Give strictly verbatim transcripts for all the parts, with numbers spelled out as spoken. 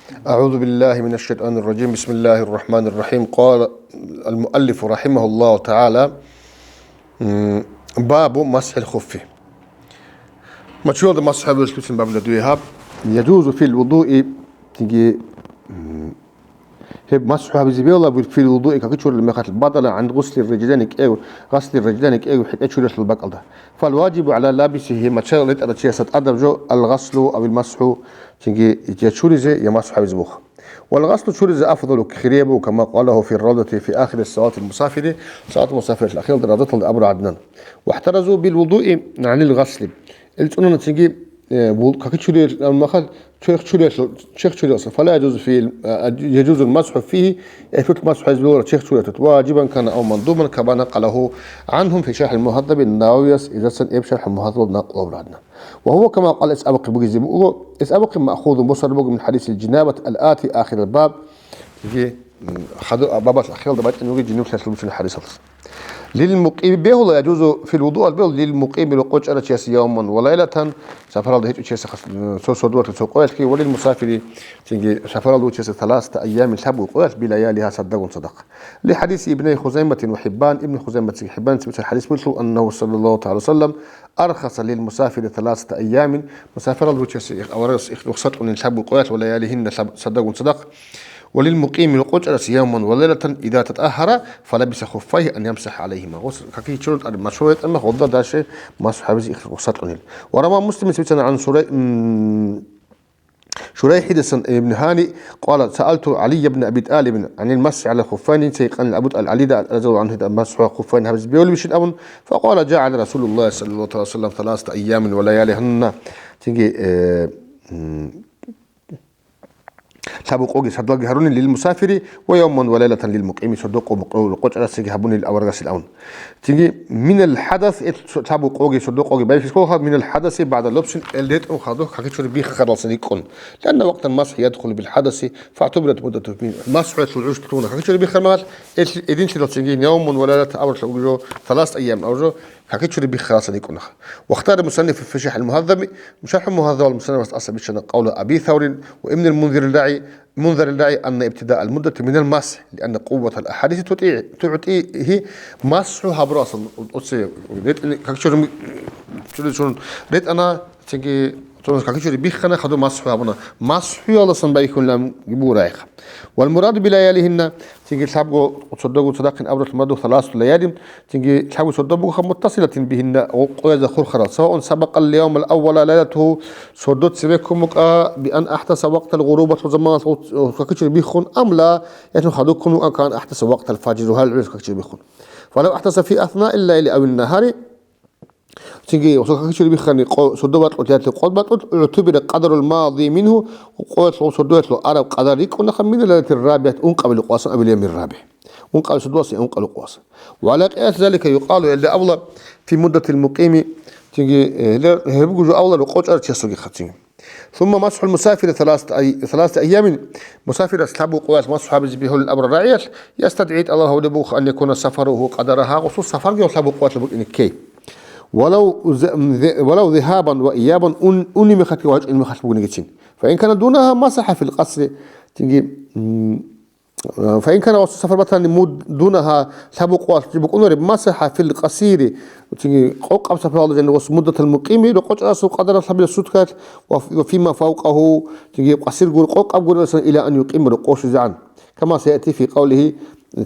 أعوذ بالله من الشيطان الرجيم. بسم الله الرحمن الرحيم. قال المؤلف رحمه الله تعالى: م، باب مسح الخف. Мачуялда масхӀ гьабиялъулъин бабила дуе гьаб. يجوز في الوضوء, цинги, м, гьеб масхӀ гьабизе бегьула في الوضوء, какичурел мехалъ, بدلا عن غسل الرجلين, кӀев, غسل الرجلين, кӀев хӀетӀе чурелъул бакӀалда. فالواجب على لابسه, мачал ретӀарав чиясда тӀадаб жо الغسل أو المسح, цинги я чуризе, я масхӀ гьабизе буго. والغسل чуризе أفضل, хирияб буго, كما قاله في الروضة في آخر صلاة المسافر, صلاة المسافر ахиралда равдаталда абураб гӀадинан. واحترزوا بالوضوء عن الغسل. Ил цӀунана цинги, э, вул-, какичуриялъул мехалъ чехчуриялъул, чехчуриялъул. فلا يجوز في, э, يجوز المسح فيه, гьелъулъ масхӀ гьабизе бегьула чехчуриялъулъ, واجبا كان أو مندوبا, كما نقله عنهم في شرح المهذب, Нававияс гьезасан гьеб ШархӀул Мугьаззабалда накълу гьабураб гӀадинан. وهو كما قال, гьес абухъе бугезе буго, гьес абухъе مأخوذ, босараб буго من حديث الجنابة الآتي آخر الباب. Цинги, м, хадуб бабалъ ахиралда бачӀине бугеб жиниб лъалъул бицунеб хӀадисалдаса. للمقيم бегьула, يجوز في الوضوء бегьула, للمقيم рокъов чӀарав чиясе يوما وليلة, сапаралда гьечӀев чиясе хас-, цо сордоялъ цо къоялъги, وللمسافر, цинги сапаралда вугев чиясе ثلاثة أيام лъабго къоялъ بلياليها сардагун цадахъ. لحديث ابني خزيمة وحبان, Ибн Хузаймаца, ХӀиббанца бицараб хӀадис бугелъул, أنه صلى الله تعالى وسلم أرخص للمسافر ثلاثة أيام, мусафиралда вугев чиясе их-, аварагас их рухсат кьунин лъабго къоялъ ولياليهن, лъаб-, сардагун цадахъ. وللمقيم рокъов чӀарав чиясе يوما وليلة إذا تطهر فلبس خفيه أن يمسح عليهما. Гъос-, какичурел тӀаде мачӀула ретӀана, гъолда дагьаб масхӀ гьабизе их рухсат кьунин. وروى مسلم, бицана عن شري-, م, شريحبيل بن هانئ قال: سألت علي بن أبي طالب عن المسح على الخفين, цайикъанил Абу ТӀалиб ГӀалида رضي الله عنه, масхӀ على الخفين гьабизе бегьулебищин абун, فقال: جعل رسول الله صلى الله عليه وسلم ثلاثة أيام ولياليهن. Цинги, э, м, лъабго къоги сардалги гьарунин للمسافر ويوما وليلة للمقيم, сордо къо-, къо-, къо чӀарасеги гьабунин аварагасил абун. Цинги من الحدث, э, лъабго къоги сордо къоги байбихьизе ккола من الحدث بعد لبس, ил ретӀун хадуб какичури биххаралдасан рикӀкӀун. لأن وقت المسح يدخل بالحدث فاعتبرت مدته. МасхӀ гьелъул гӀуж лъугьуна какичури биххараб мехалъ, ил гьединлъидалцинги يوما وليلة абуралъа угеб жо, ثلاثة أيام абураб жо, какичури биххаралдасан рикӀкӀунаха. واختار المصنف في شرح المهذب, ШархӀул Мугьаззабалъ мусаннифас тӀаса биччана قول أبي ثور وابن المنذر الرعي, Мунзарил рагӀи, أن ابتداء المدة من المسح لأن قوة الأحاديث تعطي, تعطيه, масхӀ гьабуралдасан, оце ретӀани, какичури, чури чурун ретӀана, цинги цо какичури биххана, хадуб масхӀ гьабуна. МасхӀуялдасан байбихьулеб буго рагӀи. والمراد بلياليهن, цинги лъабго сордого цадахъин абуралъ мурад буго ثلاثة ليال, цинги лъабго сордо бугоха متصلة بهن, къоязда хурхарал. سواء سبق اليوم الأول ليلته, сордо цебе ккун букӀа, بأن أحدث وقت الغروب, батулеб заманалъ какичури биххун, أم لا, яги хадуб ккун букӀа, كأن أحدث وقت الفجر, гьал гӀурус какичури биххун. فلو أحدث في أثناء الليل أو النهار, цинги гъосул какичури биххани къо-, сордо бакьулъ яги къо бакьулъ, اعتبر قدر الماضي منه, къоялъул, сордоялъул араб къадар рикӀкӀунаха من الليلة الرابعة, ункъабилеб къоялдасан, أو اليوم الرابع, ункъабилеб сордоялдасан ункъабилеб къоялдасан. وعلى قياس ذلك يقال, гьелда абула في مدة المقيم, цинги, э, гьелда, гьеб буго жо абула рокъов чӀарав чиясулгиха цинги. ثم مسح المسافر ثلاثة أي-, ثلاثة أيام, мусафирас лъабго къоялъ масхӀ гьабизе бегьулин абураб рагӀиялъ, يستدعي, тӀалаб гьабулеб бугоха, أن يكون سفره قدرها, гъосул сапарги лъабго къоялъ букӀине ккей. ولو ذ-, ذ-, ولو ذهابا وإيابا, ун-, унеб мехалъги вачӀунеб мехалъ бугинегицин. فإن كان دونها مسح في القصر, цинги, м, فإن كان, гъосул сапар батани, مد-, دونها, лъабго къоялъ букӀунареб, مسح في القصير, цинги къокъаб сапаралда жаниб гъос مدة المقيم, рокъов чӀарасул къадаралъ гьабила суткаялъ, وف-, وفيما فوقه, цинги къасир гур-, къокъаб гурелдасан, إلى أن يقيم, рокъов щвезегӀан. كما سيأتي في قوله,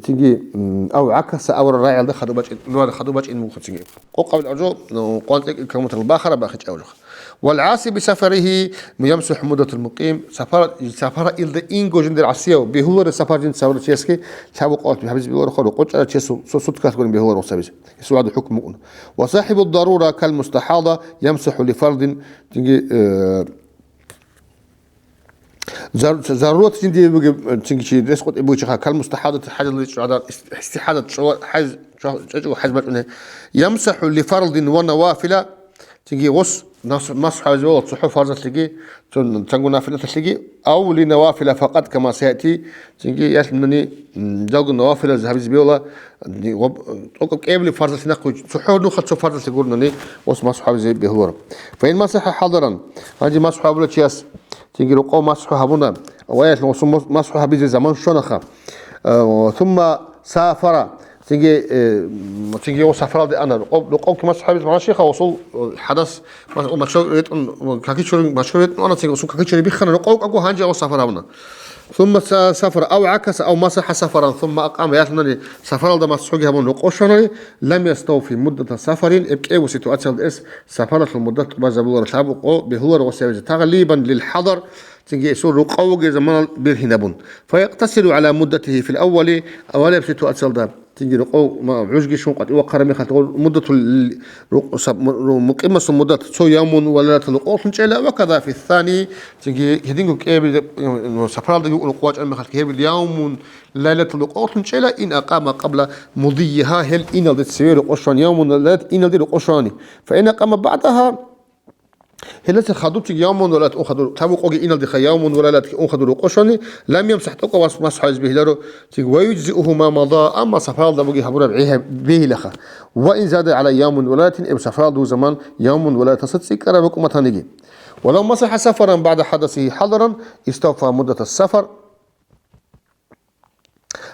цинги, м, أو عكس, абураб рагӀиялда хадуб бачӀин, хадуб бачӀин буго цинги. Къокъабилеб жо, ну, къван-, тӀекӀ-, камутал бахараб бахъичӀеб жо. والعاصي بسفره يمسح مدة المقيم, сапар, сапаралда инго жиндир гӀасияв, бегьулареб сапар жинца гьабурав чиясги лъабго къоялъ гьабизе бегьуларо, рокъов чӀарав чиясул цо суткаялъ гурин бегьуларо гъос гьабизе. Гьесул гӀадаб хӀукму букӀуна. وصاحب الضرورة كالمستحاضة يمسح لفرض, цинги, э, Зар-, зарурат жиндие бугеб, цинги чи рес къотӀи бугев чиха, كالمستحاضة, хӀайз чӀвадар, ис-, истихӀазат чӀва-, хӀайз чӀва-, чӀвачӀого хӀайз бачӀунеб. يمسح لفرض ونوافل, Цинги гъос нас-, масхӀу гьабизе бегьула цохӀо фарзалъеги, цо-, цанго нафилаталъеги, ав ли навафила факъат кама саяти, цинги ялъунани, м, жалго навафилазе гьабизе бегьула, ди-, гъоб-, тӀокӀаб кӀиабилеб фарзалъе нахъе цохӀо нухалъ цо фарзалъе гуронани гъос масхӀу гьабизе бегьуларо. Фаин масахӀа хӀадаран, гьанже масхӀу гьабулев чияс, цинги рокъов масхӀу гьабуна, ва ялъун гъосул мас-, масхӀу гьабизе заман щванаха. Э, сумма сафара, цинги, э, цинги гъов сафаралде ана. Рокъов, рокъов масхӀу гьабизе магӀна щайха, гъосул, э, хӀадас, ма-, мачо ретӀун, какичурин мачо ретӀун ана, цинги гъосул какичури биххана, рокъов вукӀаго гьанже гъов сафар гьабуна. Сумма са-, сафара, ав гӀакаса, ав масахӀа сафаран, сумма акъама, ялъунани сафаралда масхӀуги гьабун рокъов щванани, лам яставфи муддата сафарин, эб кӀеву ситуациялда эс сафаралъул муддат тӀубазабуларо, лъабукъо бегьуларо гъос гьабизе, таглибан лил хӀадар, цинги гъосул рокъов вугеб заманалъ бергьинабун. Фаякътасиру гӀала муддатихи фил аввали, авалияб ситуациялда, цинги рокъов ма-, гӀужги щун къватӀив вахъараб мехалъ, гъо-, муддатул рукъ-, саб-, му-, ру-, мукъимасул муддат цо явмун ва лайлатал рокъовлъун чӀела, ва каза фи сани, цинги гьединго кӀиабилеб, ну, сафаралдаги рокъов вачӀараб мехалъ, гьеб явмун лайлатал рокъовлъун чӀела, ин акъама къабла мудийиха, гьел иналде цеве рокъов щван, явмун лайлат иналде рокъов щвани. Фа ин акъама багӀдагьа, гьелдаса хадуб цинги явмун ва лайлат ун хадур, лъабукъоги иналдеха явмун ва лайлат ун хадур рокъов щвани, лам ямсахӀ, тӀокӀав масхӀу гьабизе бегьиларо, цинги ва юджзиуху ма мада, амма сафаралда буги гьабураб гӀи гьаб-, бегьилаха. Ва ин зада гӀала явмун ва лайлатин, эб сафаралда бугеб заман явмун ва лайлаталдаса цӀикӀкӀараб рукӀун батаниги. Ва лав масахӀа сафаран багӀда хӀадасихи хӀадаран, иставфа муддата сафар.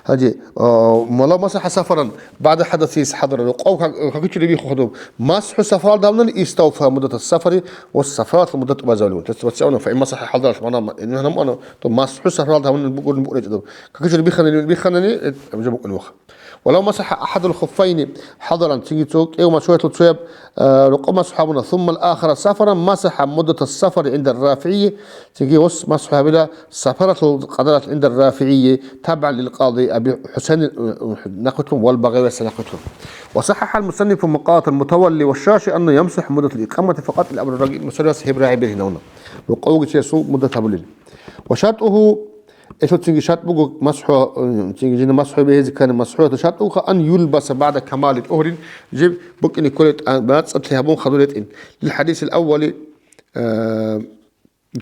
Гьанже, а, ва лав масахӀа сафаран багӀда хӀадасихи хӀадаран, рокъов как-, какичури биххун хадуб масхӀу сафаралда гьабунани, иставфа муддата сафари, ва сафаралъул муддат тӀубазабулеб. То есть, ва цӀи абуна, фа ин масахӀа хӀадаралъ магӀна, ин гьанам ана, то масхӀу сафаралда гьабунани бугорин букӀун гьечӀо доб. Какичури бихханани, бихханани, э, жо букӀун ваха. Ва лав масахӀа ахӀадул хуффайни хӀадаран, цинги цо кӀев мачгьуялъул цояб, а, рокъов масхӀу гьабуна, суммал ахара сафаран масахӀа муддата сафари гӀинда РафигӀи, цинги гъос масхӀу гьабила сафаралъул къадаралъ гӀинда РафигӀи, табгӀан лил къади Аби ХӀусайни, э, нахъвилълъун, вал Багъавиясда нахъвилълъун. Ва саххӀахӀал мусаннифу макъалатал мутавалли ва шаши анна ямсахӀу муддатал икъамати факъат ил абрар рагил, мусаннифас гьеб рагӀи бергьинавуна. Рокъовги чиясул муддат гьабулел. Ва шартӀугьу, гьелъул цинги шартӀ буго масхӀу, цинги жинда масхӀу бегьизе ккани масхӀуялъул шартӀ бугоха, ан юлбаса багӀда камали тӀугьрин, жиб букӀине кколеб тӀа-, бацӀцӀаблъи гьабун хадур ретӀин. Лил хӀадисил аввали, э,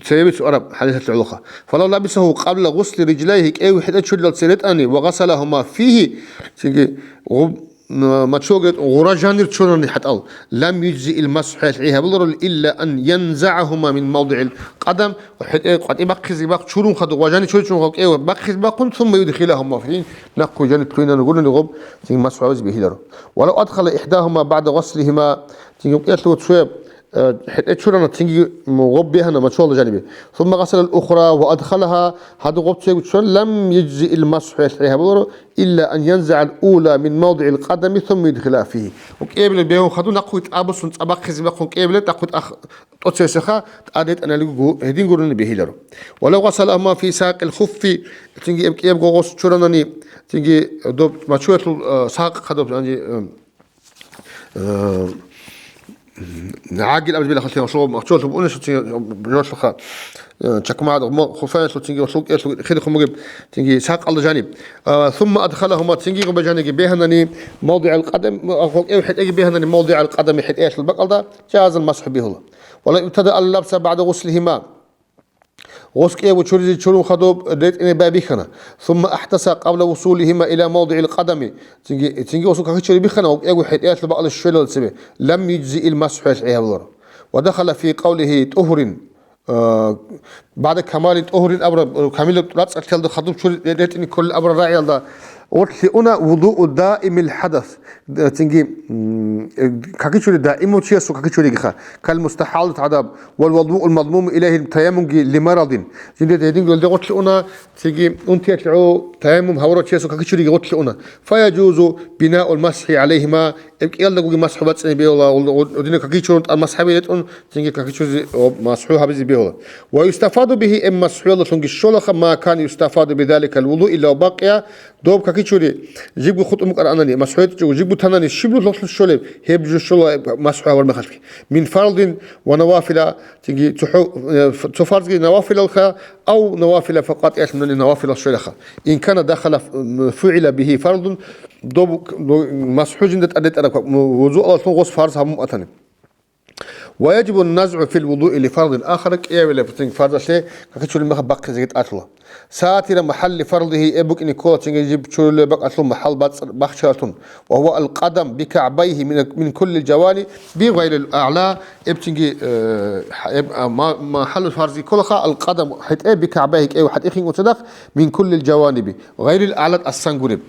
цебе цо араб хӀадисалъе гӀолоха. Фалав лабисагьу къабла гъусли риджлайгьи, кӀев хӀетӀе чуридал цере ретӀани, ва гъасалагьума фигьи, цинги гъуб-, м-, мачоге гъура жанир чурани хӀатӀал, лам юджзиил масхӀу, гьелъ гӀи гьабуларел, илла ан янзагӀагьума мин мавдигӀил къадам, хӀетӀе къватӀи бахъизе бахъ чурун хадуб ва жани чуричӀун хадуб кӀев бахъизе бахъун, сумма юдхилагьума фигьи, нахъе жани лъугьинани гурони гъоб, цинги масхӀу гьабизе бегьиларо. Ва лав адхала ихӀдагьума багӀда гъаслигьима, цинги кӀиялъув цояб, э, хӀетӀе чурана, цинги гъоб бегьана мачуялда жанибе. Сумма гъасалал ухра ва адхалагьа, гьадин гъоб цояб чуран, лам яджзиил масхӀу, гьелъ гӀи гьабуларо, илла ан янзагӀал ула мин мавдигӀил къадами сумма юдхила фигьи. Ва кӀиябилеб бегьун хадуб нахъуги тӀабуссун цӀа бахъизе бахъун кӀиябилеб, нахъуги тӀах-, тӀоцевесеха, тӀад ретӀаналиго гу-, гьедин гурони бегьиларо. Ва лав гъасалагьума фи сакъил хуффи, цинги эб кӀиябго гъос чуранани, цинги доб мачуялъул, э, сакъ хадуб, гьанже, э, э, гӀагил абизе белахалъе, гъолъул махчолъуб унесу цинги жолъуха, э, чакмагӀад гъумо хуфаялъул цинги гъолъул кӀелъу хирихъун бугеб, цинги сакъалда жаниб. Э, сумма адхалагьума, цинги гъуба жаниги бегьанани, мавдигӀал къадам, гъол кӀев хӀетӀеги бегьанани, мавдигӀал къадами хӀетӀеялъул бакӀалда, жазал масхӀу бегьула. Ва ла ибтада ал лабса багӀда гъуслигьима. Гъос кӀиябго чуризе чурун хадуб ретӀине байбихьана. Сумма ахӀдаса къабла вусулигьима ила мавдигӀил къадами. Цинги, цинги гъосул какичури биххана, гъоб кӀиябго хӀетӀеялъул бакӀалде щвелал цебе. Лам юджзиил масхӀу, гьелъ гӀи гьабуларо. Ва дахала фи къавлигьи тӀугьрин, а, багӀда камали тӀугьрин абураб, камилаб рацӀцӀалъиялда хадуб чури ретӀине кколел абураб рагӀиялда, гъорлъе уна вудуу даимил хӀадас. Цинги, м, э, какичури даимав чиясул какичуригиха, кал мустахӀалат гӀадаб, вал вадуул мазмуму илайгьи таяммумги лимаралдин. Жинде гьединго гьелде гъорлъе уна, цинги унтиялъе гӀо таяммум гьавурав чиясул какичуриги гъорлъе уна. Фаяжузу бинаул масхӀи гӀалайгьима, эб кӀиялдагоги масхӀу бацӀцӀине бегьула, гъол-, гъол-, гъодинаб какичурун тӀад масхӀаби ретӀун, цинги какичуризе, о, масхӀу гьабизе бегьула. Ва юстафаду бигьи, эб масхӀуялдалъунги щолаха, ма кан юстафаду бидаликал вуду илла бакъия, доб какичури жибго хутӀун букӀаранани, масхӀу гьечӀого жибго танани, щиб лъолъун щолеб, гьеб жо щола масхӀу гьавар мехалъги. Мин фардин ва навафила, цинги цохӀо, э, ф-, цо фарзги навафилалха, ав навафила факъат, ялъунани навафилал щвелаха. Ин кана дахала ф-, м, фугӀила бигьи фардун, доб к-, до-, масхӀу жинда тӀад ретӀараб, м, вузуалалъун гъос фарз гьабун батани. ويجب النزع في الوضوء لفرض آخر, кӀиявилеб цинги фарзалъе какичулеб мехалъ бахъизеги тӀалъула. ساتر محل فرضه, гьеб букӀине ккола цинги жиб чурулеб бакӀалъул махӀал бацӀ-, бахчаялъун, وهو القدم بكعبيه من, من كل الجوانب غير الأعلى, гьеб цинги, э, гьеб, а, ма-, махӀалул фарзи кколаха, القدم, хӀетӀе, بكعبيه, кӀев хӀатӀихъин цадахъ, من كل الجوانب غير الأعلى, тӀасан гуреб.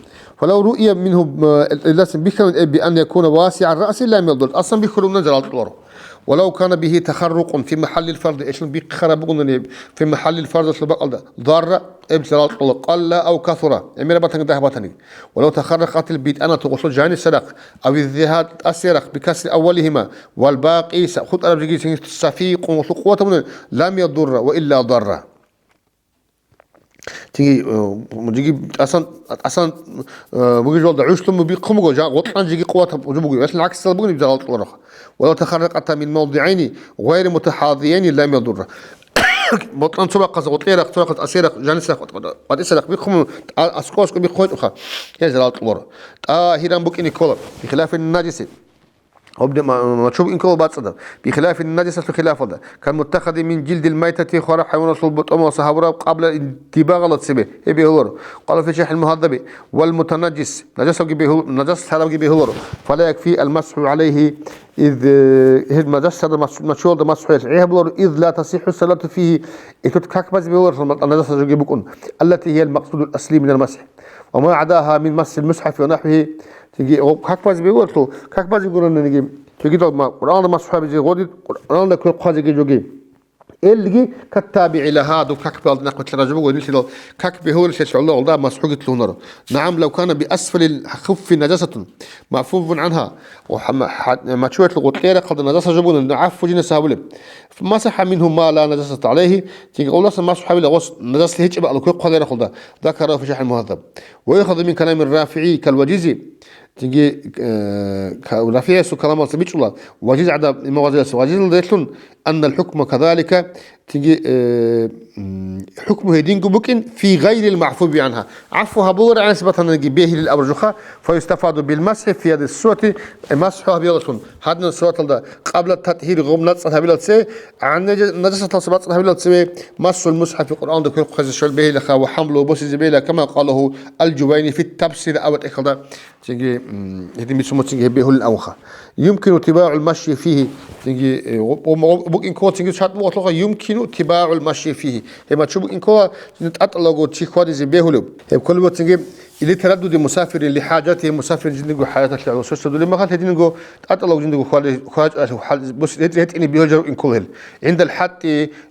فلو رؤي منه, э, إلا, бихьана, э, بأن يكون واسع الرأس لم يضر, тӀасан бихьулеб бугони зарал кьоларо. ولو كان به تخرق في محل الفرض, гьелъул бихъараб бугони في محل الفرض, фарзалъул бакӀалда, ضر, гьеб зарал кьола, قل أو كثر, гӀемераб батаниги дагь батаниги. ولو تخرقت البطانة, гъолъул жанисарахъ, أو الظهر, тӀасиярахъ, بكسر أولهما, والباقي, са-, хутӀараб жеги цинги صفيق, гъолъул къуват гьабуни, لم يضر وإلا ضر. Цинги, э, жеги тӀасан, тӀасан, э, бугеб жоялда гӀушлъун бихъун буго, жа-, гъоркьан жеги къуватаб буго, гьелъул гӀаксалда бугони зарал кьоларо. ولو تخرقتا من موضعين غير متحاذيين لم يضر. Гъоркьан цо рахъалъ гъоркьерахъ, цо рахъалъ тӀасиярахъ, жанисарахъ, къватӀисарахъ бихъун, тӀа-, аскӀо-аскӀо бихъун гьечӀоха, гьел зарал кьоларо. طاهرا, букӀине ккола, بخلاف النجس. Гьеб ма-, мачӀу букӀин ккола бацӀцӀадаб. بخلاف النجس, хилафалда. كالمتخذ من جلد الميتة, хвараб хӀайваналъул бутӀа-, тӀомалъа гьабураб, قبل الدباغ, цебе. Гьеб бегьуларо. قال في شرح المهذب: والمتنجس, нажасабги бегьул-, нажаслъарабги бегьуларо. فلا يكفي المسح عليه, إذ, э, гьеб нажаслъараб мас-, мачӀуялда масхӀу гьелъ гӀи гьабуларо, إذ لا تصح الصلاة فيه, гьелъул как базе бегьуларо, нажасалъул жоги букӀун. التي هي المقصود الأصلي من المسح. وما عداها من مس المصحف ونحوه, цинги гъоб как базе бегьуларо, как базе гурониги, цогидал ма-, Къуръаналда масхӀу гьабизе гъоди, Къуръаналда квер хъвазеги жоги. Элги كالتابع لها, доб как балда нахъ бетӀераб жо буго, нилъидал как бегьуларелъул гӀоло гъолда масхӀуги лъугьунаро. نعم, لو كان بأسفل الخف نجاسة معفو عنها, ва хӀама-, хӀа-, мачӀуялъул гъоркьерахъалда нажаса жо бугони, гӀафу жинас гьабулеб. مسح منه ما لا نجاسة عليه, цинги гъолдаса масхӀу гьабила гъос нажаслъи гьечӀеб бакӀалда квер хъвалерахъалда, ذكره في شرح المهذب. ويؤخذ من كلام الرافعي كالوجيز, цинги, э, ка-, РафигӀиясул каламалъа бичӀчӀула, Важиз гӀадаб имам Гъазалияс, Важизалда релълъун, أن الحكم كذلك, цинги, э, м, хӀукму гьединго букӀин, في غير المعفو عنها, гӀафу гьабуларел гӀадамасе батаниги бегьилел абураб жоха, فيستفاد بالمسح في هذه الصورة, э, масхӀу гьабиялдалъун, гьадинаб сураталда, قبل التطهير, гъоб нацӀцӀад гьабилалде, гӀан нажа-, нажасаталъа бацӀцӀад гьабилалде, مس المصحف, Къуръаналда квер хъвазе щвел бегьилаха, وحمله, босизе бегьила, كما قاله الجويني في التبصرة, аб тӀехьалда, цинги, м, гьедин бицун буго цинги гьеб бегьулин абунха. يمكن اتباع المشي فيه, цинги, э, гъо-, гъо-, гъо-, букӀин ккола цинги шартӀ буго гъолъухъа, يمكن اتباع المشي فيه. Гьеб мачӀу букӀин ккола, цинги тӀатӀалаго чи хьвадизе бегьулеб. Гьеб кколеб буго цинги, لتردد مسافر لحاجته, мусафир жиндирго хӀажаталъе гӀоло сверсодулеб мехалъ, гьединго тӀатӀалаго жиндирго хьвали-, хьвачӀалъе хӀал-, бус-, рет-, ретӀине бегьулел жо букӀин ккола гьел. عند الحط,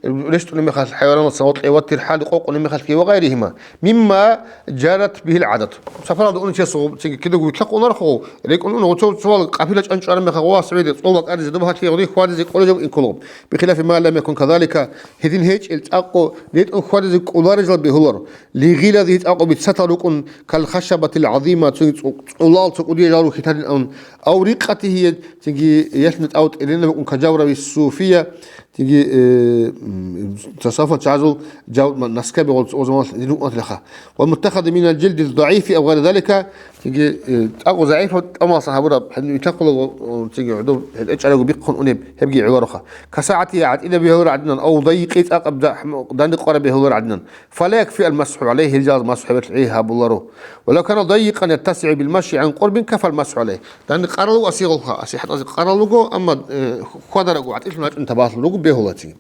рещтӀунеб мехалъ хӀайваналдаса гъоркье, والترحال, къокъунеб мехалъги, وغيرهما مما جرت به العادة. Сапаралда унев чиясул цинги кидаго вилълъахъ унарахъо, рекӀун уна, цо-, цо къапила чӀван-чӀвараб мехалъ, ва, сабиде, цӀолба каризе, доб гьалъие гъоди хьвадизе кколеб жо букӀин ккола. بخلاف ما لم يكن كذلك, гьедин гьечӀел цӀакъго ретӀун хьвадизе кӀоларел жал бегьуларо. لغلظه, цӀакъго бицатал рукӀун, كالخشبة العظيمة, цо-, цӀу-, цӀулал цо кӀудиял жал рухьилъарин абун, أو رقته, цинги ялъна тӀав тӀеренаб букӀун, كجورب الصوفية, цинги, э, м, тасаввуфал чагӀазул жав-, ма-, наскаби гъол-, гъол заманалъ гьедин букӀунатилаха. والمتخذ من الجلد الضعيف أو غير ذلك, цинги, э, цӀакъго загӀипаб тӀомалъа гьабураб, гьедин вилълъахъулаго, о, цинги гӀодоб гьечӀарабго бихъун унеб, гьебги гӀолароха. كسعته, гӀатӀилаб бегьуларо гӀадинан, أو ضيقه, цӀакъаб да-, данде къвараб бегьуларо гӀадинан. فلا يكفي المسح عليه, гьел жалаз масхӀу гьабиялъ гӀи гьабуларо. ولو كان ضيقا يتسع بالمشي عن قرب كفى المسح عليه. Данде къарал вуго асигъалха, аси хӀатӀазе къарал вуго, амма, э, хьвадарагу гӀатӀилъун гьачӀун табагьлъун руго бегьулацин.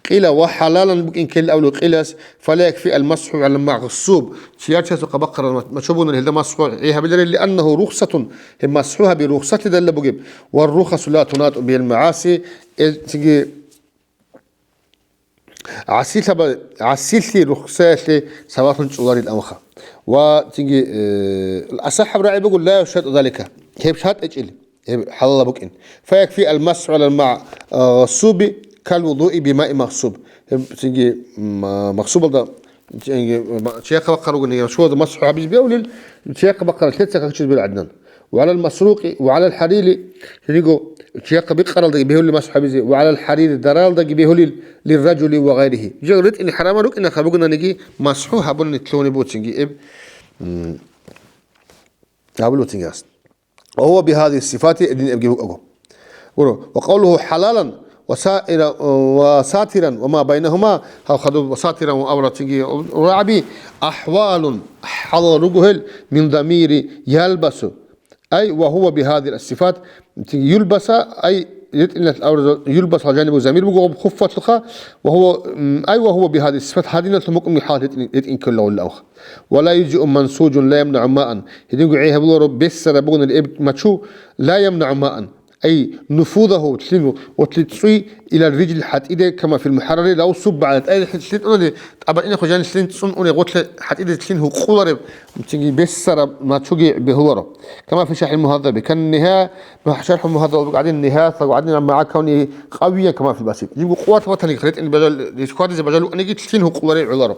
قيل وحلالا, букӀин ккелин абулеб къилас, فلا يكفي المسح على المغصوب. Чияр чиясухъа бахъараб ма-, мачӀу бугони гьелда масхӀу гьабиларел, لأنه رخصة, гьеб масхӀу гьаби рухсатлъидалла бугеб, والرخص لا تناط بها المعاصي, э, цинги ГӀасилъаба-, гӀасилъи рухсаялъе сабаблъун чӀоларил амха. Ва цинги, э, асахӀаб рагӀи буго, لا يشترط ذلك, гьеб шартӀ гьечӀел, гьеб хӀалалаб букӀин. فيكفي المسح على المع-, э, غصوب كالوضوء بماء مغصوب. Гьеб цинги, м, а, махсубалда, цинги, ма-, чияхъа бахъараб бугони, шугьазда масхӀу гьабизе бегьулел, чияхъа бахъараб лъеца какчизе бегьулел гӀадинан. وعلى المسروق وعلى الحرير, гьединго чияхъа бикъаралдаги бегьулел масхӀу гьабизе, وعلى الحرير, дараялдаги бегьулел, للرجل وغيره. Жо ретӀине хӀарамал рукӀинаха бугонаниги, масхӀу гьабуни лъугьунеб буцинги эб, м, гьабулеб буцинги ас. وهو بهذه الصفات, гьедин эбги букӀаго. Гуро, وقوله حلالا, وسائر-، وساترا وما بينهما, гьав хадуб وساترا ва авратиги рагӀаби, أحوال, хӀалал руго гьел, من ضمير يلبس, أي وهو بهذه الصفات, цинги يلبس, أي ретӀиналъ авразул يلبس гьал жаниб замир буго гъоб хуффалъуха, وهو, м, أي وهو بهذه الصفات, гьадиналъун букӀунги хӀал ретӀин, ретӀин ккола гъулла авха. ولا يجزئ منسوج لا يمنع ماء, гьединго гӀей гьабуларо бессараб бугони эб мачу, لا يمنع ماء, أي نفوذه, лъим гъотлъи цӀуй, إلى الرجل, хӀатӀиде, كما في المحرر لو صب على, тӀай лъим тӀунани, тӀаба ине хъужани лъим цӀун уне гъотлъи хӀатӀиде лъим гьукъулареб, цинги бессараб мачуги бегьуларо. كما في شرح المهذب, كان النهاية, ма-, شرح المهذب гӀадин, نهاية гӀадин, مع كونه قويا كما في البسيط. Жибго къуват ватани ретӀин бажал, рисхвадизе бажал униги лъим гьукъулареб гӀоларо.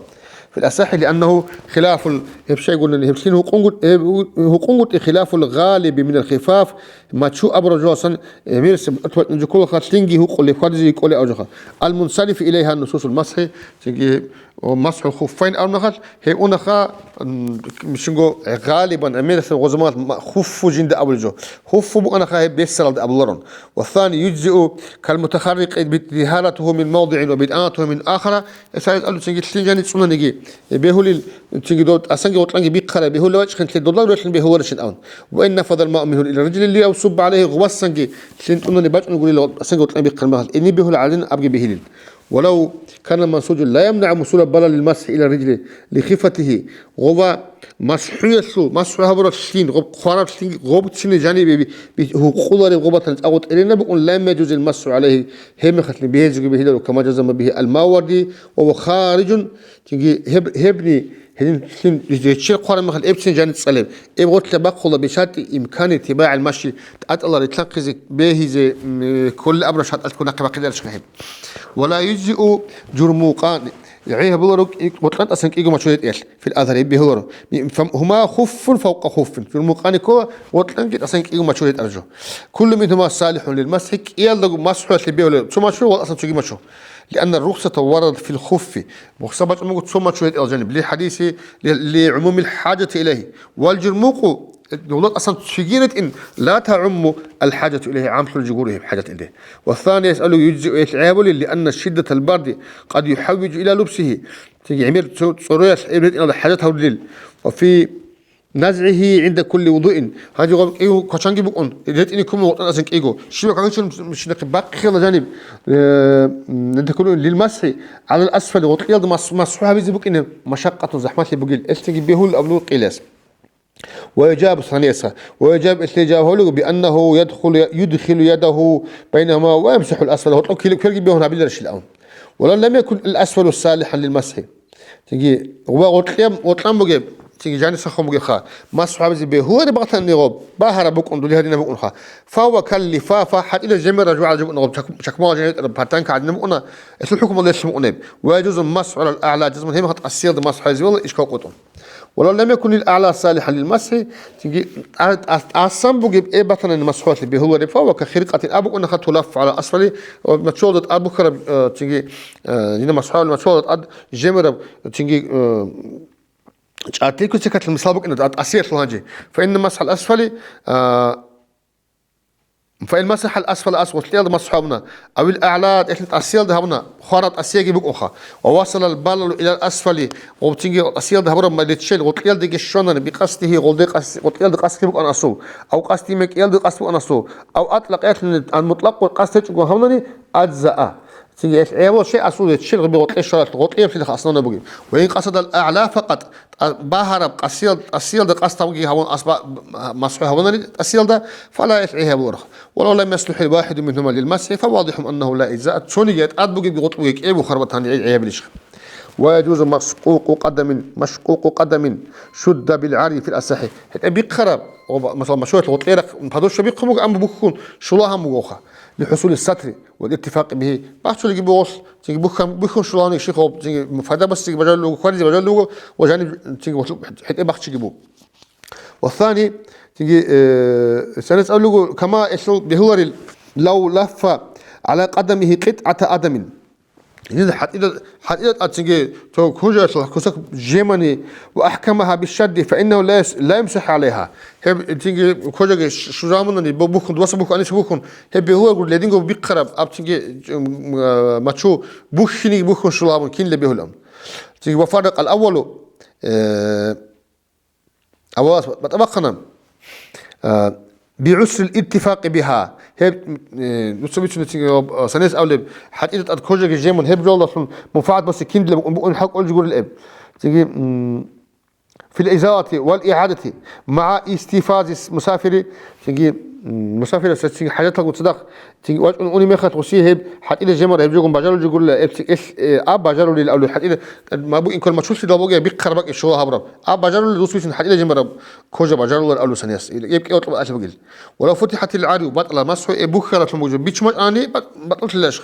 في الأصح لأنه خلاف ال-, гьеб щайгурни, гьеб лъим гьукъунгут-, гьеб гьукъунгутӀи خلاف الغالب من الخفاف, мачу абураб жоасан, гӀемерисеб атватӀнижукулаха лъимги гьукъулеб хьвадизе кӀолеб абжаха. المنصرف إليها نصوص المسح, цинги, о, مسح الخفين абунахалъ, гьеб унаха, м, мишинго гъалибан гӀемерисеб гъозамалъ ма-, хуффу жинда абулеб жо. Хуффу букӀанаха гьеб бессаралда абуларун. والثاني يجزئ كالمتخرق بدهالته من موضع وبطانته من آخر, Гьесайас абулеб цинги лъим жани цӀунаниги, э, бегьулел, цинги дов тӀасанги гъоркьанги бихъарай, бегьулев вачӀхъин лъе додал релълъин бегьуларищин абун. وإن نفذ الماء منه إلى الرجل ليصب عليه, гъубасанги лъим тӀунани бачӀунагурила тӀасанги гъоркьан бихъараб мехалъ, гьениб бегьулеб гӀадин абги бегьилин. ولو كان المنسوج لا يمنع وصول البلل للمسح إلى الرجل لخفته, гъова масхӀуялъул, масхӀу гьабураб лъим, гъоб хъвараб лъимги гъобциней жанибе би-, би-, гьукъулареб гъобатан цӀакъ тӀеренаб букӀун, لم يجز المسح عليه, гьеб мехалъ бегьизеги бегьиларо, كما جزم به الماوردي وهو خارج, цинги гьеб-, гьебни гьедин лъим реччел хъвараб мехалъ эбцин жани цӀалеб. Эб гъорлъа бахъула بشرط إمكان اتباع المشي, тӀатӀала ритлъахъизе бегьизе, м, кколел абураб шартӀалъ ккун нахъе бахъидарищха гьеб. ولا يجزئ جرموقان, гӀей гьабуларо гъоркьан тӀасан кӀиго мачу ретӀиялъ, في الأظهر, гьеб бегьуларо. فهما خف فوق خف, журмукъани ккола гъоркьанги тӀасан кӀиго мачу ретӀараб жо. كل منهما صالح للمسح, кӀиялдаго масхӀуялъе бегьулеб цо мачу ва тӀасан цоги мачу. لأن الرخصة وردت في الخف, рухсат бачӀун буго цо мачу ретӀел жаниб, لحديث, ل-, لعموم الحاجة إليه. والجرموق, гьелда тӀасан цоги ретӀин, لا تعم الحاجة إليه, гӀамлъулеб жо гуро гьеб хӀажат илде. والثاني يسأل يجزئ, гьелъ гӀебули, لأن شدة البرد قد يحوج إلى لبسه, цинги гӀемер цо-, цӀороялъ гьеб ретӀиналда хӀажат гьаврилел. وفي نزعه عند كل وضوء, гьанже гъоб кӀиго квачанги букӀун, ретӀине ккун гъоркьан тӀасан кӀиго. Щиб квачан мишинахъе бахъиялда жаниб, э, м, عند كل وضوء للمسح على الأسفل, гъоркьиялда мас-, масхӀу гьабизе букӀине машакъатун, захӀмалъи бугел, гьелъги бегьулеб абулеб къилес. ويجاب ثانية, ويجاب, гьелъие жаваб гьабулеб буго, بأنه يدخل, يدخل يده بينهما ويمسح الأسفل, гьоркьоб квер-, кверги бегьун гьабиларищила абун. ولو لم يكن الأسفل صالحا للمسح, цинги, ва гъоркье-, гъоркьан бугеб, цинги жаниса хун бугебха, масхӀу гьабизе бегьулареб батани гъоб, багьараб букӀун, дуде гьадинаб букӀунха. فهو كاللفافة, хӀатӀила жемераб жо гӀадин букӀуна гъоб, чак-, чакмала жемер батан кагӀадинаб букӀуна, гьелъул хӀукму гьелъ букӀунеб. ويجوز المسح على الأعلى جزما, гьеб мехалъ тӀасиялда масхӀу гьабизе бегьула ишкал къотӀун. ولو لم يكن الأعلى صالحا للمسح, цинги тӀа-, тӀа-, тӀасан бугеб эб батани масхӀуялъе бегьулареб, فهو كخرقة, аб букӀунаха تلف على الأسفل, ва мачуялда тӀад бухьараб, э, цинги, э, дина масхӀуялъе мачуялда тӀад жемераб, цинги, э, чӀартӀи куцикалъ мисал букӀина тӀа-, тӀасиялъул гьанже. فإن مسح الأسفل, э, فإن مسح الأسفل, ас-, гъоркьиялда масхӀу гьабуна, أو الأعلى, гьелъин тӀасиялда гьабуна, хвараб тӀасияги букӀунха. ووصل البلل إلى الأسفل, гъоб цинги тӀасиялда гьабураб ма-, реччел гъоркьиялдеги щванани, بقصده, гъолде къас-, гъоркьиялда къасдги букӀана асул, أو قصد ما, кӀиялда къасд букӀана асул, أو أطلق, гьелъин мутӀлакъго къасд гьечӀого гьабунани, أجزأ. Цинги гьелъ гӀебал щай асул, гьечӀел гъиби гъоркье щваралъ, гъоркьияб лъилаха аслана бугеб. وإن قصد الأعلى فقط, тӀа-, багьараб къасиял-, тӀасиялда къасд гьабуги гьабун асба-, масхӀу гьабунани тӀасиялда, فلا, гьелъ гӀей гьабуларха. ولو لم يصلح واحد منهما للمسح فواضح أنه لا أجزاء, цониги тӀад бугебги гъоркь бугеб кӀияб бухараб батани гӀей гьабилищха. ويجوز مشقوق قدم, مشقوق قدم شد بالعري في الأصح. ГьетӀе бихъараб, ва, масала, машгьуралъ гъоркьерахъ подошва бихъун буго, амма бухьун щулагьун бугоха. لحصول الستر والارتفاق به. Бахчулеги бугъулъ, цинги бухьун, бухьун щулагьуни шихъ, цинги файда басиги бажарулего, хваризе бажарулего, ва жаниб цинги гъолъуб хӀетӀе бахчиги буго. والثاني, цинги, э, санес абулего, كما, гьелъул бегьуларел, لو لف على قدمه قطعة عظم. Гьедин хӀатӀила, хӀатӀила тӀад цинги цо кожаялъул кусак жемани ва ахӀкамагьа бишшадди, фаиннагьу ла яс-, ла юмсахӀу гӀалайгьа. Гьеб цинги кожаги ш-, шузамунани бу-, бухьун, дуаса бухьун, аниса бухьун, гьеб бегьулагури гьединго бихъараб, аб цинги, м, а, мачу бухьиниги бухьун щула гьабун, кинлеб бегьулан. Цинги ва фарракъал аввалу, э, Авалас батӀа бахъана, а, бигӀусрил иттифакъи бигьа. Гьеб, э, нуца бицунецин, э, санес авлеб, хӀатӀира тӀад кожаги жемун, гьеб жолдалъун мунфагӀат баси киндилеб букӀун, букӀун хӀал кӀолжи гурел эб. Цинги, м, фил изалати вал игӀадати магӀа истифази мусафири, цинги, м, мусафирас цинги хӀажаталгун цадахъ Цинги вачӀун унеб мехалъ гъуси гьеб хӀатӀила жемараб гьеб жогун бажарулел жигурила, гьеб ци-, гьелъ, э, аб бажарулел абулеб хӀатӀила, э, мабу инкор мачулъидал бугеб бихъараб бакӀи щула гьабураб. Аб бажарулел рус бицун хӀатӀила жемараб кожа бажарулар абулеб санияс. Гьеб кӀиявлъуб алъ бугел. Вала футихатил гӀарю батӀала масхӀу, э, бухьаралъун бугеб бич мачӀани бат-, батӀулъилаш.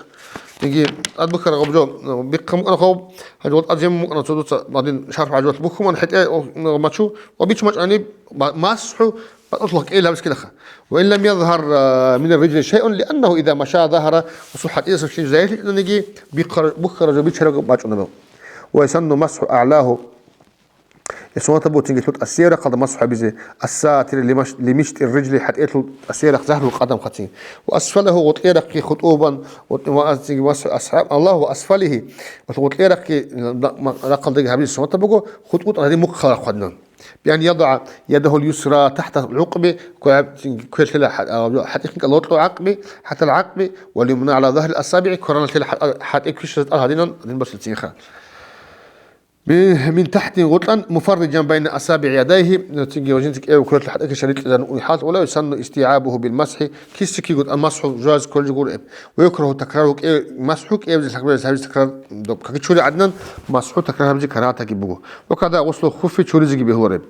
Цинги тӀад бухьараб гъаб жо, э, бихъа мукӀана хъоб, гьанже ватӀа жем мукӀана цо дуца гьадин шарф гӀажулат бухьун хӀетӀе, э, мачу, ва бич мачӀани ба-, масхӀу батӀулъ кӀел гьабискилаха. Ва ин лам язгьар, а, мин ар-рижли шайъун, лианнагьу иза маша загьара, гъусул хӀатӀиясулъин загьирлъичӀониги, бихъар-, бухьараб жо бичараб бачӀунаб. Ва ясанну масхӀу аълагьу, э, суннатаб бугоцинги лъутӀ ассияб рахъалда масхӀу гьабизе, ассатир лимаш-, лимиштӀир рижли хӀатӀиялъул ассияб рахъ загьрул къадам хъацин. Ва асфалагьу гъутӀияб рахъги хутӀубан, гъутӀи-, ва азцинги масхӀу асхӀаб, Аллагьу ва асфалигьи, ва гъутӀияб рахъги, э, да-, ма-, рахъалдаги гьабизе суннатаб буго, хутӀ-, хутӀун гьадин мухъ халахъ гьадинан. بأن يضع يده اليسرى تحت العقب, квер-, кверлъила хӀа-, а, хӀатӀихъ кӀал гъоркьо гӀакъби, حتى العقب, واليمنى على ظهر الأصابع, квараналъила хӀа-, хӀатӀи квешалъа тӀад гьадинан, гьадин баслицинха. Ми-, من تحت гъоркьан, مفرجا بين أصابع يديه, цинги ва жинца кӀев кверлъи хӀатӀихъ шарикьизан уй хӀал, ولا يسن استيعابه بالمسح, киса-кигун масхӀу жуаз квелжи гуреб. ويكره تكرار кӀев-, масхӀу кӀевзе лъагбазе гьабизе такрар, доб каки чури гӀадинан, масхӀу такрар гьабизе карагьатаги буго. وكذا غسل الخف чуризеги бегьулареб.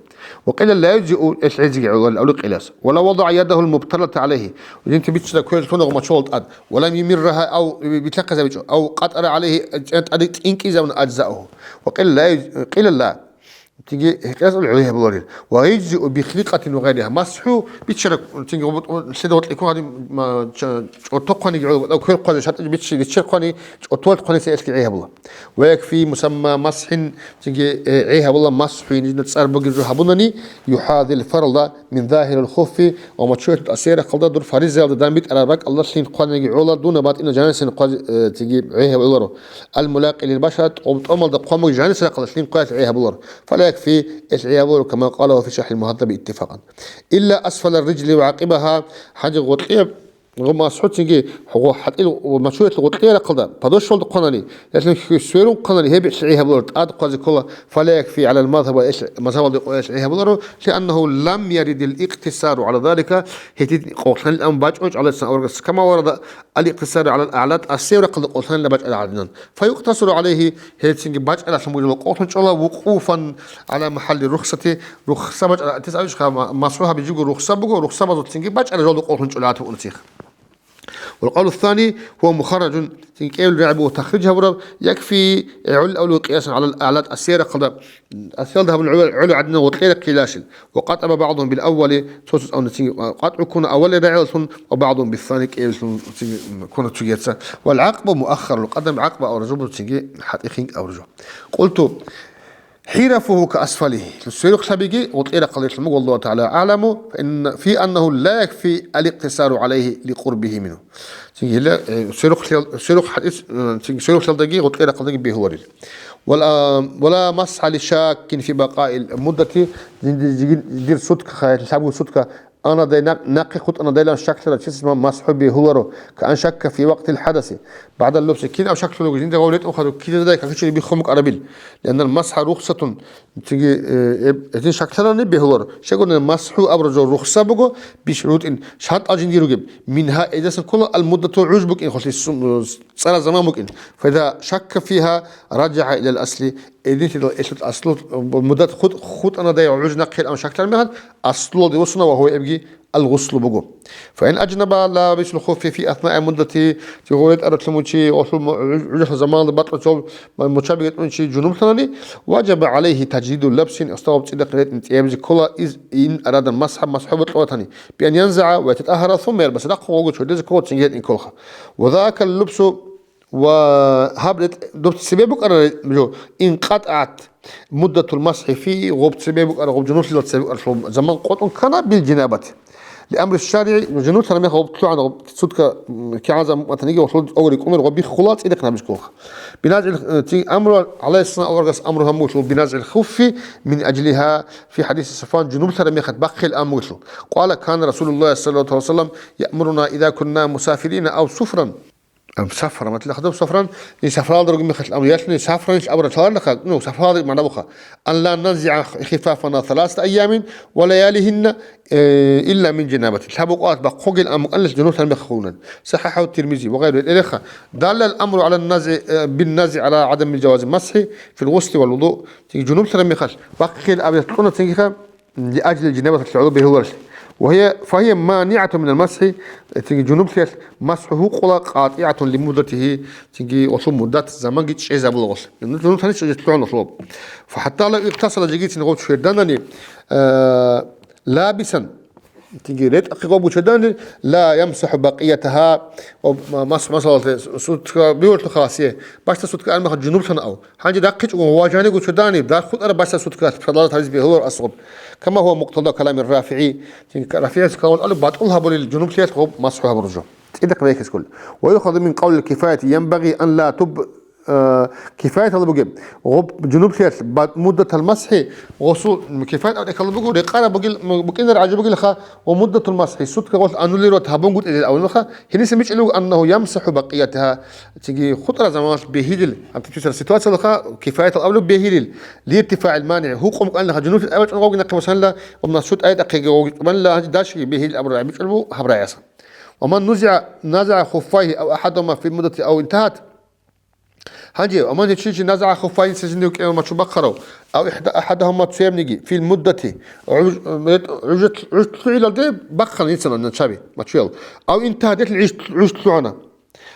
وقيل لا يجزئ, гьелъ гӀезеги гӀоларел абулеб къилас. ولو وضع يده المبتلة عليه, жинца биччала квер лъуна гъумачугъал тӀад, ولم يمرها, ав вилълъахъизабичӀо, أو قطر عليه, тӀаде тӀинкӀизабуна, أجزأه. وقيل لا يج-, قيل لا. Цинги гьекъезаб гӀоло гьеб гьабуларел. ويجزئ بخرقة وغيرها. МасхӀу биччараб, цинги гъуб-, лъида гъоркье ккун гьадин, ма-, ча-, чӀортохъаниги гӀоло, квер хъвазе шартӀ биччи-, биччер хъвани, чӀортолъ хъваниса гьелъги гӀей гьабула. ويكفي مسمى مسح, цинги, э, гӀей гьабула масхӀу, гьинжина цӀар бугеб жо гьабунани, يحاذي الفرض من ظاهر الخف, ва мачуялъул тӀасияб рахъалда дур фаризаялда данбитӀараб ракӀалда лъим хъваниги гӀола, дун батӀина жанисин хъвазе, э, цинги гӀей гьабуларо. الملاقي للبشرة, тӀом-, тӀомалда хъван бугеб жанисин рахъалда лъим хъваялъ гӀей гьабуларо. فلا يكفي, гьелъ гӀей гьабуларо, كما قاله في شرح المهذب اتفاقا. إلا أسفل الرجل وعقبها, гьанже гъоркьияб Гъо масхӀуцинги гъо хӀатӀил ва мачуялъул гъоркьияб рахъалда, подошвалда хъванани, ясин сверун хъванани, гьеб гӀей гьабуларо, тӀад хъвазе ккола, فلا يكفي على المذهب, гьелъ мазгьабалда къоялъ гӀей гьабуларо, لأنه لم يرد الاقتصار على ذلك, гьедин къокълъанилан бачӀунчӀ гӀалайгьиссалам аварагас, كما ورد الاقتصار على الأعلى, тӀасияб рахъалда къокълъанилан бачӀараб гӀадинан. فيقتصر عليه, гьелцинги бачӀаралъун бугеб къокълъун чӀола, وقوفا على محل الرخصة, рухса бачӀараб, атес авичха, ма-, масхӀу гьабизе жиго рухса буго, рухсабазулцинги бачӀараб жолда къокълъун чӀола гьатӀи унцих. والقول الثاني هو مخرج, цинги кӀиявил рагӀи буго тахриж гьабураб, يكفي, гӀоло авлу قياسا على الأعلى, тӀасияб рахъалда, тӀасиялда гьабун гӀоло, гӀоло гӀадинан гъоркьияб рахъ ккелалъул. وقطب بعضهم بالأول, цо-цоцазда цинги къатӀу ккуна авалил рагӀилалъун, وبعضهم بالثاني, кӀиявилъун цинги ккуна цогиязда. والعقب مؤخر القدم, гӀакъба авараг жо буго цинги хӀатӀихъ хинкӀ авараг жо. قلت, حرفه كأسفله, сверухълъабиги гъоркьияб рахъалдалъун буго, والله تعالى أعلم, فإن، في أنه لا يكفي الاقتصار عليه لقربه منه. Цинги гьеле, э, сверухълъиял-, сверухъ хӀатӀис-, э, цинги сверухълъиялдаги гъоркьияб рахъалдаги бегьуларел. ولا، ولا مسح لشاك في بقاء المدة, жинди-, жиги-, дир сутка, лъабго сутка Анадай нахъ-, нахъе хутӀанадайилан щаклъарав чияс ма-, масхӀу бегьуларо, كأن شك في وقت الحدث بعد اللبس, кинав щаклъулев жинда гъов ретӀун хадуб кидадай какичӀеб биххун букӀарабил. لأن المسح رخصة, цинги, э, э, гьедин щаклъарани бегьуларо. Щайгурелъул масхӀу абураб жо рухса буго, бищун рутӀин шартӀал жиндир ругеб. منها, эдасан ккола, المدة, гӀуж букӀин, холъи сум-, цӀарал заман букӀин. فإذا شك فيها رجع إلى الأصل, Эдинлъидал элъул аслу муддат хутӀ-, хутӀанадай гӀуж нахъе ан щаклъараб мехалъ, аслуялде вуссуна ва гьуй эбги алгъуслу буго. فإن أجنب لابس الخف في أثناء المدة, цо гъов ретӀаралъун мучи, гъолъул му-, гӀуж-, гӀужалъул заманалда бакьулъ цо ма-, мучаби гьечӀунчи жунублъанани, وجب عليه تجديد اللبس, гьесдагъаб цӀидахъ ретӀин тӀиябизе ккола, إذ إن أراد المسح, масхӀу бокьулев ватани, بأن ينزع ويتطهر ثم يلبس, рахъун гъого чордезе ккола, цинги ретӀин кколха. وذاك اللبس Ва гьаб ретӀ-, доб цебе букӀараб жо, инкъатӀагӀат муддатул масхӀи фи, гъоб цебе букӀараб, гъоб жунублъиялда цебе букӀараб заман къотӀун ккана бил жанабати. Лиамри шаригӀи, жунублъараб мехалъ гъоб лъугӀана, гъоб сутка, м, кигӀан заман букӀана гьанибги, гъоб лъугӀун рикӀкӀунел, гъоб биххула, цӀидахъ наб бихьулха. Биназгьил, э, цин амру гӀалайгьиссалам аварагас амру гьабулъул биназгьил хуффи мин ажлигьа фи хӀадиси Сафван, жунублъараб мехалъ бахъейилан амру гьабулъул. Къала кана Расулуллагь саллаллагьу гӀалайгьи ва саллам яъмуруна иза кунна мусафирина ав суфран. Ам, сафран, матила хадуб сафран, и сафралда ругин мехалъ амру, ялъуни сафранилъ абура таларнаха, ну, сафралда магӀна буха. Ан ла нанзигӀа хифафана саласата айямин ва лаялигьинна, э, илла мин жанабати. Лъабукъат бахъугил амукъанилъ жунублъараб мехалъ хулунан. СахӀахӀагьу Тирмизи ва гъайру. Гьелеха, далла ал-амру гӀала назгӀи, э, бин назгӀи гӀала гӀадами жавази масхӀи фил гъусли вал вуду. Цинги жунублъараб мехалъ бахъейилан абиялъ кьуна цингиха, лиажлил жанабаталъе гӀоло бегьуларелъи. Ва гьия, фагьия манигӀатун минал масхӀи, цинги жунублъиялъ масхӀу гьукъула, къатӀигӀатун лимуддатигьи, цинги гъолъул муддат заманги чӀезабула гъолъ. Жунуб гьанив чӀезе лъугӀуна гъолъул. ФахӀатта лав игътасала, жеги цин гъов чверданани, э, лабисан, цинги ретӀахъе гъов чверданани, ла ямсахӀу бакъиятагьа, ва мас-, масалалъе сутка бигьулъул халасе, бащдаб сутка армаха жунублъана ав. Гьанже рахъичӀого ва жаниго чвердани, дархутара бащдаб сутка продолжать гьабизе бегьуларо асгъуб. Кама гьува мукътада калами РафигӀи, цинги РафигӀияс калам кьола батӀул гьабулел жунублъиялъ гъоб масхӀу гьабураб жо. ЦӀидахъ бекес ккола. Ва юхазу мин къавлил кифаятигьи янбагъи ан ла туб-, э, кифаяталда бугеб, гъоб жунублъиялъ ба-, муддатал масхӀи, гъосул кифаят абулеб буго, рекъараб бугел, букӀинареб гӀадаб бугелха, ва муддатул масхӀи, сутка гъолъ аннулировать гьабунгутӀизел авлалха, гьениса бичӀчӀулеб буго, аннагьу ямсахӀу бакъиятагьа, цинги хутӀараб заманалъ бегьилел, гьаб тӀуцӀара ситуациялха, кифаятал абулеб бегьилел, лиртифагӀил манигӀ, гьукъун кӀванилаха жунублъи тӀайбачӀун гъовги нахъе босанила, ва масхӀу тӀай тӀахъеги гъовги тӀубанила, гьанже дашиги бегьилел абураб гӀадаб бичӀчӀулеб буго гьаб рагӀияса. Ва ман нузигӀа, назагӀа хуффайгьи ав ахӀадагьума фил муддати ав интагьат. Гьанже, ва ман гьечи чи назагӀа хуффайгьи, цезинив кӀел мачу бахъарав, ав ихда-, ахӀадагьума, цоябниги, фил муддати, гӀуж-, гӀуж-, гӀужлъугӀилалде бахъана инсан начаби, мачуял, ав интагьат, гьелъ гӀуж-, гӀужлъугӀана.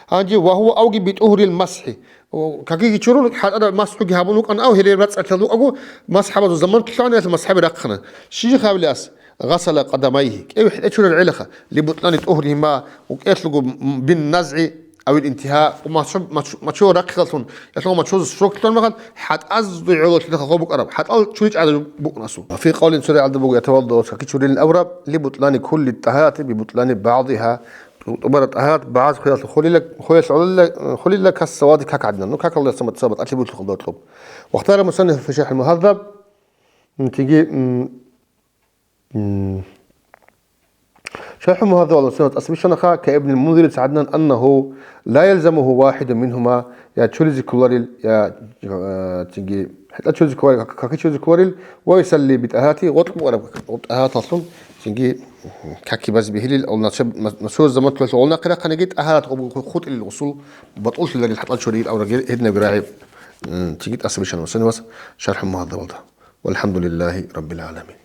Гьанже, ва гьува авги битӀугьрил масхӀи. О, какиги чурун, хӀатӀара масхӀуги гьабун вукӀана, ав гьеле рацӀцӀалъал вукӀаго, масхӀабазул заман лъугӀаниялъ масхӀаби рахъана. Щижихъ гьавилас? Гъасала къадамайгьи, кӀев хӀетӀе чурел гӀелаха, либутӀлани тӀугьригьима, укӀелъуго бин назгӀи авил интигьа, ва мачу-, мачу-, мачуял рахъиналъун, ялъуна мачуял срок лъугӀан мехалъ, хӀатӀазда гӀоло лъилаха гъоб букӀараб, хӀатӀал чури чӀараб букӀуна асул. Ва фи къавлин, цо рагӀида буго, ятавалда каки чурилин абураб, либутӀлани кулли тӀагьарати бибутӀлани багӀдигьа, тӀубараб тӀагьарат багӀаз хуялъ хулила, хуялъ гӀолила, хулила кассавади как гӀадинан, ну, какалда сабат, сабат, алъи бутлъухъал дотлъуб. Вахтара мусанниф фи шархӀил мугьаззаб, м, тиги, м, м, шархӀул мугьаззаб ва суннат асбишанаха, ка Ибнил Мунзири цаднан, аннагьу ла ялзамугьу вахӀидун мингьума, я чуризе кколарил, я, э, тиги, хӀетӀа чуризе кколарил, как-, каки чуризе кколарил, ва юсалли битӀагьарати, гъоркь букӀараб тӀагьараталъун, тиги, каки базе бегьилил, ав начаб-, мас-, насур заман тулалъ гъолнахъе рахъаниги, тӀагьарат гъоб хутӀилил гъусул батӀуллъиларил хӀатӀал чуригил авраги гьединабги рагӀи, м, тиги тӀаса бишана мусаннифас шархӀул мугьаззабалда. ВалхӀамдулиллагьи раббил гӀаламин.